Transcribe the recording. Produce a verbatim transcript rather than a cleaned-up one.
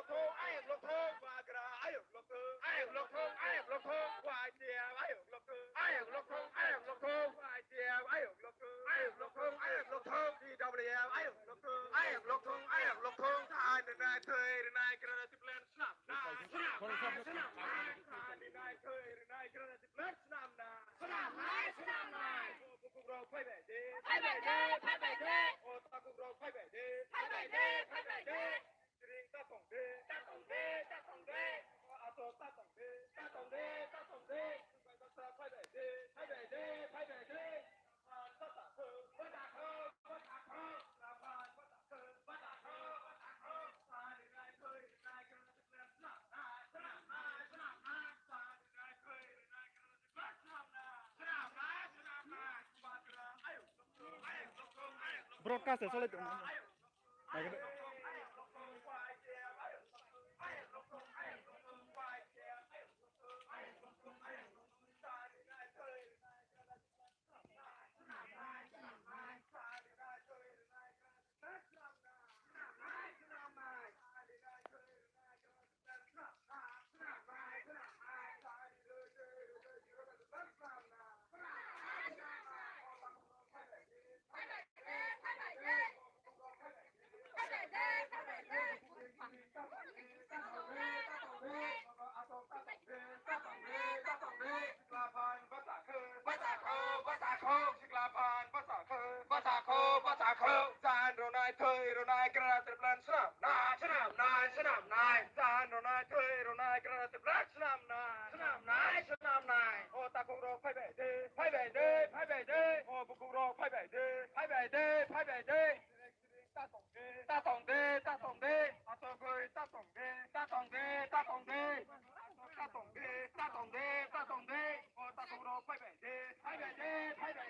Lothong, ayok lothong, bagra, ayok lothong, ayok lothong, ayok lothong, Y T F, ayok lothong, ayok lothong, ayok lothong, Y T F, ayok lothong, ayok lothong, ayok lothong, T W F, ayok lothong, ayok lothong, ayok lothong, sani nai thwi rwnai, granati plan swnam nai, swnam nai, swnam nai, sani nai thwi rwnai, granati plan swnam nai, swnam nai, swnam nai. O bukukrok phai bai de, phai bai de, phai bai de. O takukrok phai bai de, phai bai de, phai bai de. Siring ta tong de, ta tong de, ta tong de. Ato ta tong de, ta tong de, ta tong de. Bai baksa phai bai de, phai bai de, phai bai de. Phan bata kho, bata kho, bata kho. Phan bata kho, bata kho, bata kho. Sari rai khoi rai kho. Broadcast ya, solid. Bata kho, bata kho. Jan ronai, thwi ronai, granati plan swnam nai, swnam nai, swnam nai. Jan ronai, thwi ronai, granati plan swnam nai, swnam nai, swnam nai. O takukrok phai bai de, phai bai de, phai bai de. O bukukrok phai bai de, phai bai de, phai bai de. Ta tong de, ta tong de, ta tong de. Asogoi ta tong de, ta tong de, ta tong de. Asok ta tong de, ta tong de, ta tong de. O takukrok phai bai de, phai bai de, phai bai